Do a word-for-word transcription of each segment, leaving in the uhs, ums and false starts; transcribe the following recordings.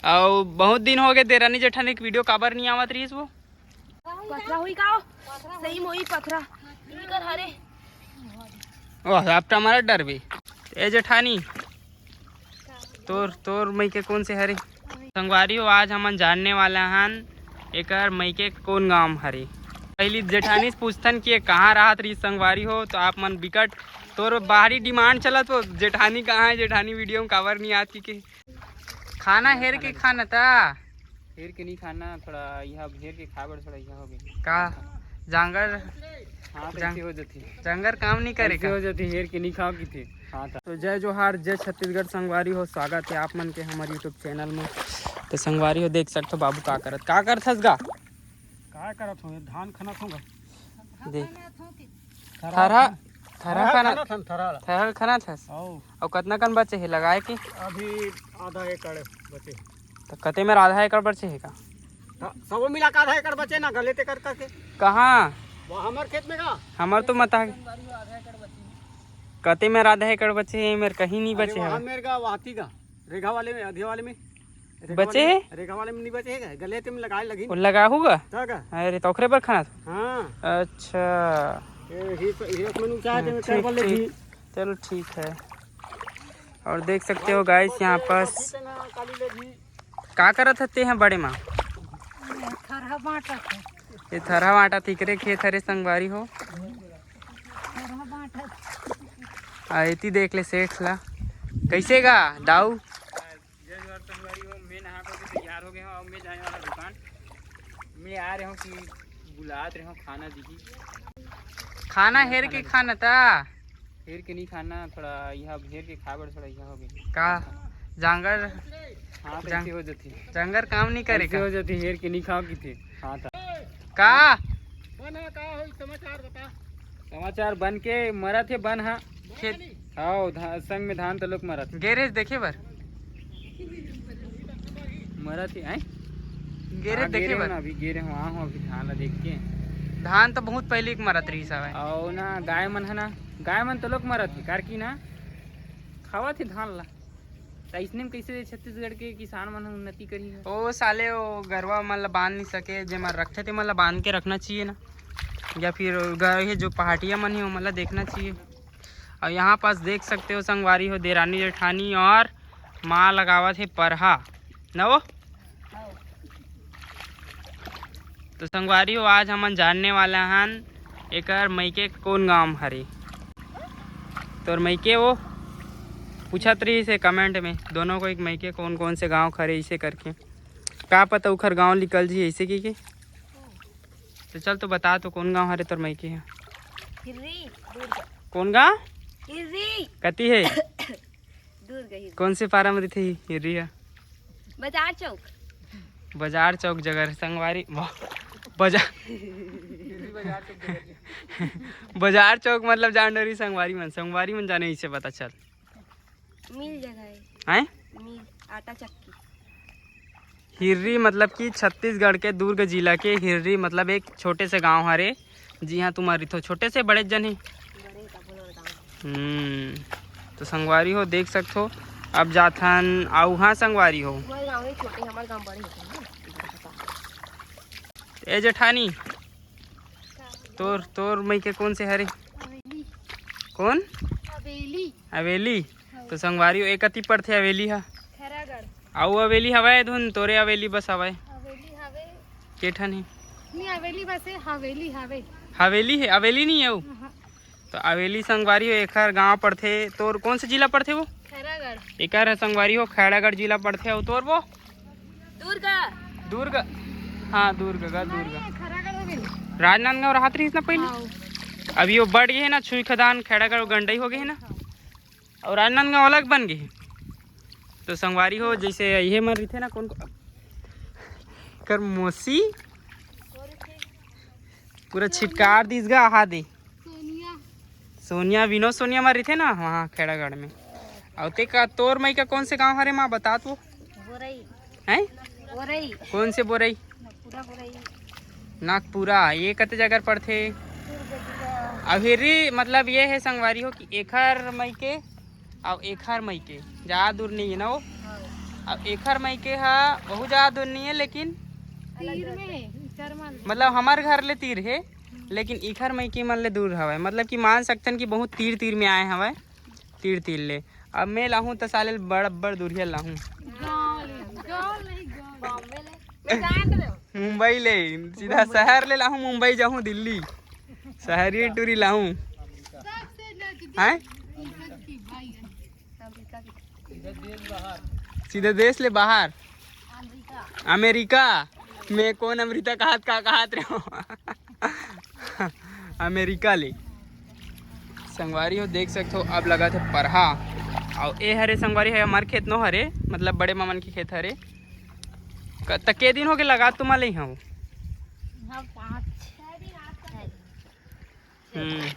अउ बहुत दिन हो गए देरानी जेठानी के वीडियो काबर नहीं आवत रहीस वो? पथरा हुई का? सही मोही पथरा। निकर हरे। ओह, आप टमाटर डरबे। ए जेठानी, तोर, तोर मइके कौन से हरे? संगवारी हो, आज हमन जानने वाला हन एकर मइके कौन गांव हरे। पहली जेठानी से पूछथन कि ये कहाँ रहत रही संगवारी हो, तो आप मन बिकट तोर बाहरी डिमांड चलत हो, जेठानी कहाँ है, जेठानी वीडियो में काबर नहीं आत कि के। खाना हेर के खाना ता। हेर के नहीं खाना, थोड़ा यह हेर के खा बर थोड़ा यह हो गई। का? जांगर हाँ, तो जांग- ऐसे हो जाती है। जांगर काम नहीं करे ऐसे का? हो जाती है, हेर के नहीं खाओ की थे। हाँ था। तो जय जोहार, जय छत्तीसगढ़ संगवारी हो, स्वागत है आप मन के हमारे YouTube चैनल में। तो संगवारी हो, देख सकते हो बाबू का करत, का करत हस गा? का करत हो? धान खनत होगा। देख। थरहा, थरहा थरहा खाना, खाना थन, थरहा। थरहा खाना थस? आओ। अउ कतना कन बचे हे लगाए के? अभी आधा एकड़ बचे। तो कते में आधा एकड़ बचे हे का? त सबो मिला के आधा एकड़ बचे ना, गले ते कर करके। कहाँ? वो हमर खेत में का? हमर तो मता कते में आधा एकड़ बचे हे, मेर कहीं नहीं अरे बचे वहाँ हवे। मेर का, वहाँ थी का? रेघा वाले में, अधिया वाले में। रेघा बचे वाले हे? में, रेघा वाले में नहीं बचे हे का? गले ते में लगाए लगी। वो लगा होगा? त का? अरे तो ओकरे बर खाना था? हाँ। अच्छा। ये ही तो, ये अपन ऊंचा है, हाँ, तो ठीक, कर बोले ठीक। भी। चलो ठीक है। और देख सकते हो गाइस, यहाँ पास का करत हते हैं बड़े माँ? थरहा बांटत है। ये थरहा बांटत, इकरे खेत हरे संगवारी हो। थरहा बांटत। आ, एती देख ले सेठ ला। कैसे गा दाऊ? जय जोहार संगवारी हो, मैं नहा के तैयार हो गए हूँ। अब मैं जाने वाला दुकान। मैं आ रहे हूँ कि बुलात रहे हूँ, खाना दीदी। खाना हेर के खाना ता। हेर के नहीं खाना, थोड़ा यह हेर के खा बर थोड़ा यह हो गई। का? जांगर हाँ, तो जांग- ऐसे हो जाती है। जांगर काम नहीं करे ऐसे का? हो जाती है, हेर के नहीं खाओ की थे। हाँ था। का? बन हा, का होई समाचार बता। समाचार बन के मरत हे बन हा। खेत। हाँ, धा-, संग में धान तलोक मरत हे। गैरेज देखे बर। मरत हे, हैं? गैरेज हाँ, देखे गे रहे बर। हो ना, अभी गे रहे हो, वहाँ हो, अभी धान ला देख के। धान तो बहुत पहले के मरत रही साहब। अउ ना, गाय मन है ना, गाय मन तलोक मरत हे, कार की ना, खावत हे धान ला। त अइसने में कइसे छत्तीसगढ़ के किसान मन ह उन्नति करही गा? ओ साले, ओ गरवा मन ल बांध नहीं सके, जेमन रखथे तेमन ल बांध के रखना चाहिए ना, या फिर ग-, ये जो पहाटिया मन हे ओमन ल देखना चाहिए। और यहाँ पास देख सकते हो संगवारी हो, देरानी जेठानी और माँ लगावत हे परहा न वो। तो संगवारी हो, आज हमन जानने वाला हन एकर मइके कौन गांव हरे। तोर मइके वो पूछत रहिस हे कमेंट में, दोनों को एक मइके कौन कौन से गांव हरे, इसे करके। का पता उखर गांव निकल जी ऐसे की के। तो चल तो बता तो कौन गांव हरे तोर मइके ह? हिर्री, दुर्ग। कौन गांव? हिर्री। कती हे? दूर गही। कौन से पारा में रहिथे हिर्री ह? बाजार चौक। बाजार चौक जगह रहे संगवारी, वाह, बाजार, बाजार चौक मतलब जान डरी संगवारी मन, संगवारी मन जाने इसे पता चल। मिल जगह है। हैं? मिल, आटा चक्की। हिर्री मतलब कि छत्तीसगढ़ के दुर्ग जिला के हिर्री मतलब एक छोटे से गांव हरे, जिहां तुमन रिथो, छोटे से बड़े जन ही। बड़े का बोलो गाँव। हम्म, तो संगवारी हो देख सकथो, अब जाथन आऊ हाँ संगवारी हो। तुम्हारे गाँव ही छोटे, हमारे गाँव बड़े होते हैं ना। ए जेठानी, तोर, तोर मइके कौन से हरे? हवेली। कौन? हवेली। हवेली? हाँ। तो संगवारी हो, एक अति पड़थे हवेली हा। खैरागढ़। आऊ हवेली हवय धुन, तोरे हवेली बस हवय। हवेली हवे। के ठन हे? नहीं, हवेली बस हे, हवेली हवे। हवेली हे, हवेली नहीं हे वो। हाँ। तो हवेली संगवारी हो, एखर गांव पड़थे। तोर कौन से जिला पड़थे वो? खैरागढ़। एकर हे संगवारी हो, खैरागढ़ जिला पड़थे। अउ तोर वो? दुर्ग। दुर्ग? हाँ, दुर्ग गा, दुर्ग। नहीं, खैरागढ़ हो गए। राजनांदगांव रहत रहिस ना पहले? हाँ। अभी वो बढ़ गए हे ना, छुई खदान, खैरागढ़, गंडई हो गए हे ना। अउ राजनांदगांव अलग बन गए हे। तो संगवारी हो, जैसे ये मन रहिथे ना, कौन को-, कर मोसी पूरा छिटकार दिस गा, हा दे। सोनिया। सोनिया, विनोद सोनिया मन रहिथे ना वहाँ खैरागढ़ में। अउ ते का, तोर मइका कौन से गांव हरे माँ, बता तो। बोरई। हैं? बोरई। कौन से बोरई? नागपुरा बोरई। नागपुरा, ये कते जगह पड़थे? दुर्ग जिला। अउ हिर्री मतलब ये हे संगवारी हो कि एखर मइके अउ एखर मइके ज्यादा दूर नहीं है ना वो। हाँ। अब एखर मइके ह बहुत ज्यादा दूर नहीं है, लेकिन तीर में है, इचरमा ले। मतलब हमर घर ले तीर है, लेकिन इखर मइके मन ले दूर हवय। मतलब कि मान सकथन कि बहुत तीर तीर में आए हवय, तीर तीर ले। अब मैं लाहूँ त साले बड़ बड़ दूरिया लाहूँ। गाँव ले, गाँव नहीं, गाँव। बॉम्बे ले। मैं जान दे। मुंबई ले, सीधा शहर ले लाहूँ, मुंबई जाहूँ, दिल्ली, शहरी टूरी लाहूँ। सबसे नजदीक हैं? की भाई है। सीधे देश ले बाहर। अमेरिका। मैं कौन अमेरिका कहत, का कहत रहे हो? अमेरिका ले। संगवारी हो, देख सकत हो, अब लगा थे परहा। अउ ए हरे संगवारी है, हमार खेत नो हरे, मतलब बड़े मामन के खेत हरे। क-, त के दिन हो गए लगा तुम ले हूँ? हाँ, पाँच। हम्म।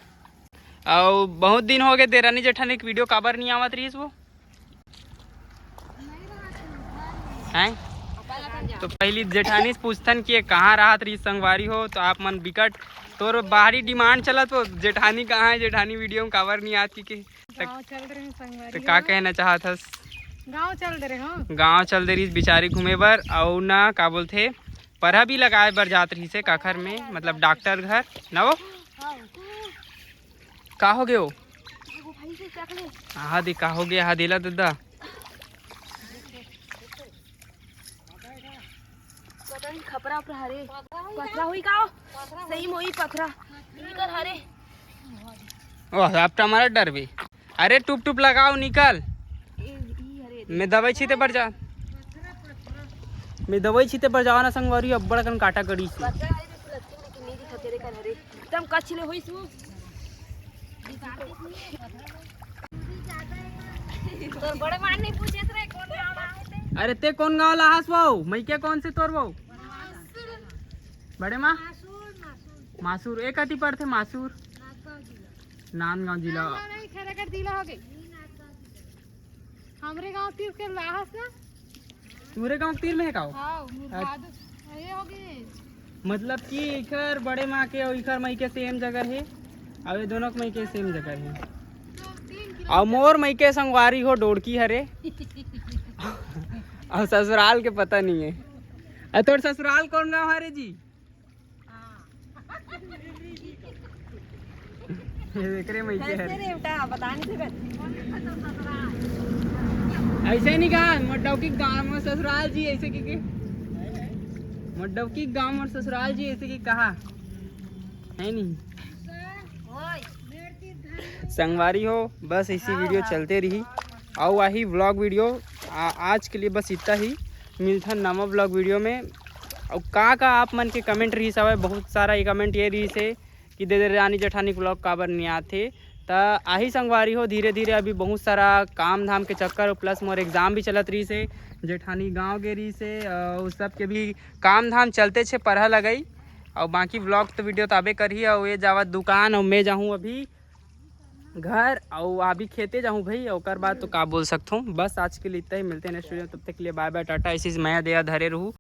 अउ बहुत दिन हो गए देरानी जेठानी के वीडियो काबर नहीं आवत रहीस वो? हैं? तो पहली जेठानी से पूछथन कि ये कहाँ रहत रहीस संगवारी हो, तो आप मन बिकट तोर बाहरी डिमांड चलत हो, जेठानी कहाँ है, जेठानी वीडियो में काबर नहीं आत कि के? गाँव चल रहे हैं संगवारी तो का हो। कहना चाहत हस? गाँव चल दे रहे हो। गाँव चल दे रहीस बिचारी घूमे बर, अउ ना का बोलथे, परहा भी लगाए बर जात रहीस हे काखर में, मतलब डॉक्टर घर ना वो। हाँ। का हो गयो? एगो भाई से चख ले। आहा दे, का हो गया? हा देला ददा। पता नहीं खपरा उपरा हरे। पथरा होई का हो? सही में होई पथरा। निकल हरे। ओह, अब टमाटर डरबे। अरे टुप टुप लगाओ, निकल। ए, ई हरे। मैं दवाई छीते बर जा। मैं दवाई छीते बर जाओ ना संगवारी, अब्बड़ अकन काटा कड़ी से। पथरा हरे, बिल्कुल अच्छे, लेकिन नहीं दिखा तेरे कन हरे। एकदम कच्छ ले होई सु। तोर बड़े मान नहीं पूछे रे, कौन गाँव ला है ते? अरे ते कौन गाँव ला हस वो? मइके कौन से तोर वो? बड़े माँ? मासूर, मासूर। मासूर, एक अति पड़थे मासूर। नांदगांव जिला। नांदगांव जिला। नहीं, खैरागढ़ जिला हो गए। हमरे गांव तीर के लाहस ना। तुमरे गांव तीर में है का वो? हाँ, मुरबाद। ये हो गए। मतलब कि इखर बड़े माँ के अउ इखर मइके सेम जगह है, अउ ये दोनों के मइके सेम जगह है। दो, तीन किलो। अउ मोर मइके संगवारी हो डोड़की हरे, अउ ससुराल के पता नहीं है। अउ तोर ससुराल कौन गांव हरे जी? ये देख रे, मैं कैसे रे बेटा, बता नहीं सकत। ऐसे नहीं कहा, मड्डौकी गांव में ससुराल जी, ऐसे के, के? मड्डौकी गांव में ससुराल जी, ऐसे के कहा? है नहीं। संगवारी हो, बस इसी वीडियो चलते रही। अउ आही व्लॉग वीडियो। आ, आज के लिए बस इतना ही। मिलथन नवा व्लॉग वीडियो में। अउ का का आप मन के कमेंट रहिस हवय, बहुत सारा ये कमेंट ये रहिस हे कि दे दे रानी जेठानी व्लॉग काबर नहीं आथे। त आही संगवारी हो, धीरे धीरे अभी बहुत सारा काम धाम के चक्कर, प्लस मोर एग्जाम भी चलत रहिस हे, जेठानी गाँव गे रहिस हे, अउ सब के भी काम धाम चलते छे, परहा लगई। अउ बाकी व्लॉग तो वीडियो तो आबे करही। अउ ये जावत दुकान, अउ मैं जाहूँ अभी घर, अउ अभी खेते जाहूँ भाई। ओकर बाद तो का बोल सकथों, बस आज के लिए इतना ही। मिलते हैं नेक्स्ट वीडियो, तब तक के लिए बाय बाय, टाटा, ऐसी मया दया धरे रहू।